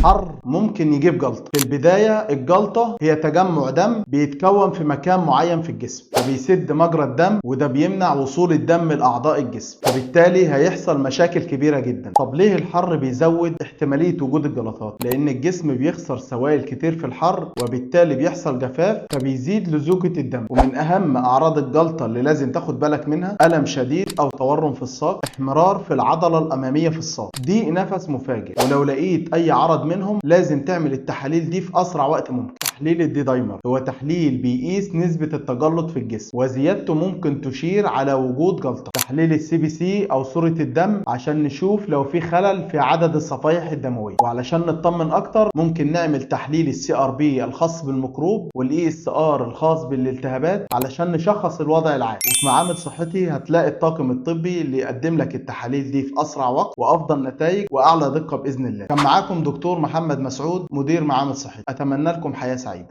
الحر ممكن يجيب جلطة. في البداية الجلطة هي تجمع دم بيتكون في مكان معين في الجسم، فبيسد مجرى الدم، وده بيمنع وصول الدم لأعضاء الجسم، فبالتالي هيحصل مشاكل كبيرة جدا. طب ليه الحر بيزود احتمالية وجود الجلطات؟ لأن الجسم بيخسر سوائل كتير في الحر، وبالتالي بيحصل جفاف فبيزيد لزوجة الدم. ومن أهم أعراض الجلطة اللي لازم تاخد بالك منها: ألم شديد أو تورم في الساق، احمرار في العضلة الأمامية في الساق، ضيق نفس مفاجئ. ولو لقيت أي عرض منهم لازم تعمل التحاليل دي في أسرع وقت ممكن. تحليل الدي دايمر هو تحليل بيقيس نسبة التجلط في الجسم، وزيادته ممكن تشير على وجود جلطة. تحليل الCBC او صورة الدم عشان نشوف لو في خلل في عدد الصفائح الدموية. وعلشان نطمن اكتر ممكن نعمل تحليل الCRP الخاص بالميكروب والESR الخاص بالالتهابات علشان نشخص الوضع العام. وفي معامل صحتي هتلاقي الطاقم الطبي اللي يقدم لك التحاليل دي في اسرع وقت وافضل نتائج واعلى دقة باذن الله. كان معاكم دكتور محمد مسعود، مدير معامل صحتي. اتمنى لكم حياة سعيدة.